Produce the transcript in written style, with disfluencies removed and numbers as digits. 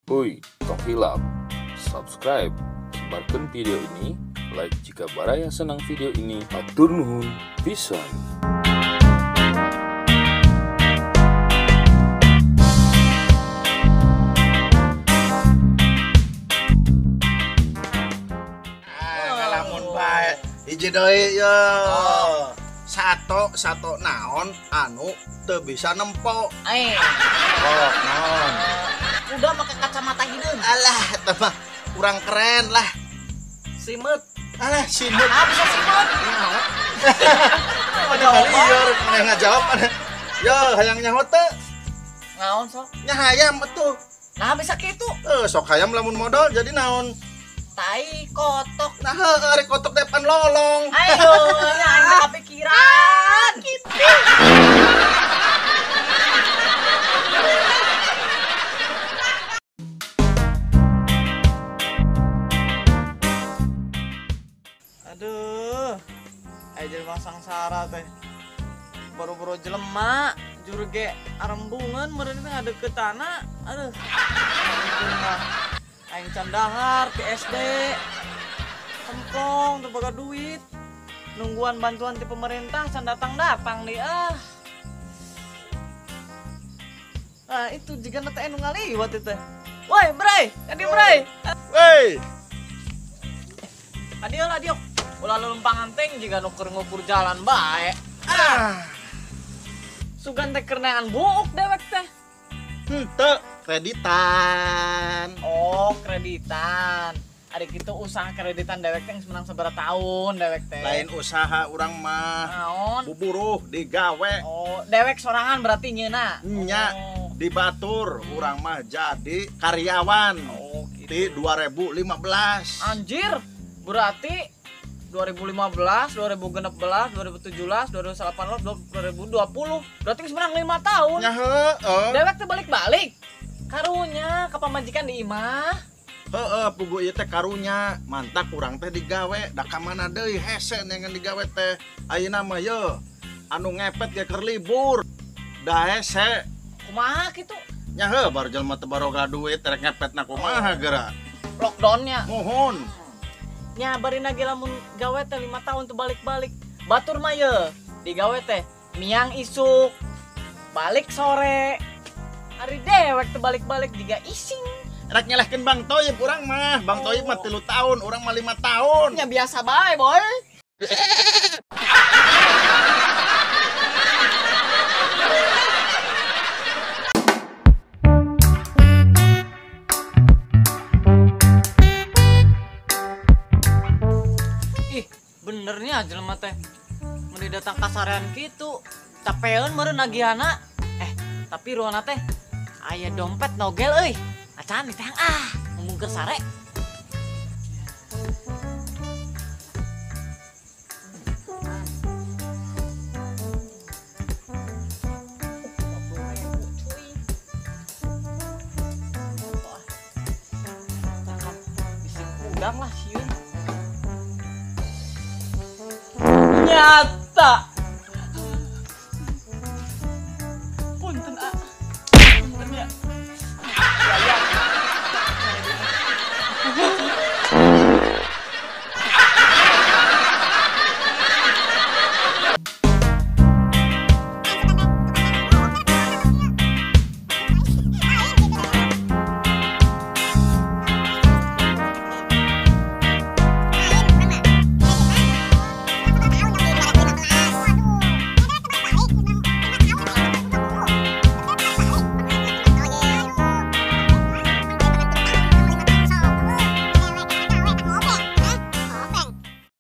Uy, tong hilap, subscribe, sebarkan video ini, like jika baraya senang video ini, hatur nuhun pisan. Ngalamun bae hiji deui ye. Sato naon anu teu bisa nempo. Oh, naon. Udah pakai kacamata hideung. Alah, eta mah kurang keren lah. Simut. Alah, simut. Ah, bisa simut. Mana kali ieu maneh ngajawab maneh. Yo, hayang nyaho teu? Naon sok? Nya hayam atuh. Nah, bisa kitu. Sok hayam lamun modal jadi naon? Tai kotok. Nah, heueuh ari kotok depan lolong. Ayo, nya aing teh kepikiran. Kitu. Aduh, ayo jelema sangsara teh. Baru-baru jelema, jurge arembungan meureun teh ngadeukeutana. Aduh. Aing can dahar ti SD. Kempong teu boga duit. Nungguan bantuan ti pemerintah can datang-datang nih ah. Nah, itu jiga teh nu ngaliwat itu teh. Woi, Bray, kadi Bray. Woi. Adio lah diok. Ulah leumpang anting jiga nu keur ngukur jalan bae. Ah. Sugan teh keur neangan buuk dewek teh. Henteu, kreditan. Oh, kreditan. Ari kitu usaha kreditan dewek teh geus menang sabaraha tahun dewek teh. Lain usaha urang mah. Naon? Buburuh digawe. Oh, dewek sorangan berarti nyeuna. Nya. Oh. Dibatur urang mah jadi karyawan. Oh, gitu. Di 2015. Anjir, berarti 2015, 2016, 2017, 2018, 2020. Berarti geus menang 5 tahun. Nya heueuh. Dewek teh balik-balik. Karunya ka pamajikan di imah. Heeh, pugu ieu teh karunya. Mantak urang teh digawe, da ka mana deui hese neangan digawe teh. Ayeuna mah ye anu ngepet ge keur libur. Da hese. Kumaha kitu? Nya heuh baru jelema teu baroga duit rek ngepetna kumaha geura. Lockdown-nya. Mohon. Nya barina ge lamun gawe teh 5 tahun teu balik-balik. Batur mah ye digawe teh miang isuk, balik sore. Ari dewek teu balik-balik jiga ising. Rek nyelehkeun Bang Toyib urang mah. Bang Toyib mah 3 tahun, urang mah 5 tahun. Nya biasa bae, boy. Ih, benernya jelema teh. Mun datang kasarean kitu, capeun meureun nagihana. Tapi ruana teh aya dompet nogel euy. Acan ditang ah, ngomong keur sare. Bisi kudang lah sieun. Nyata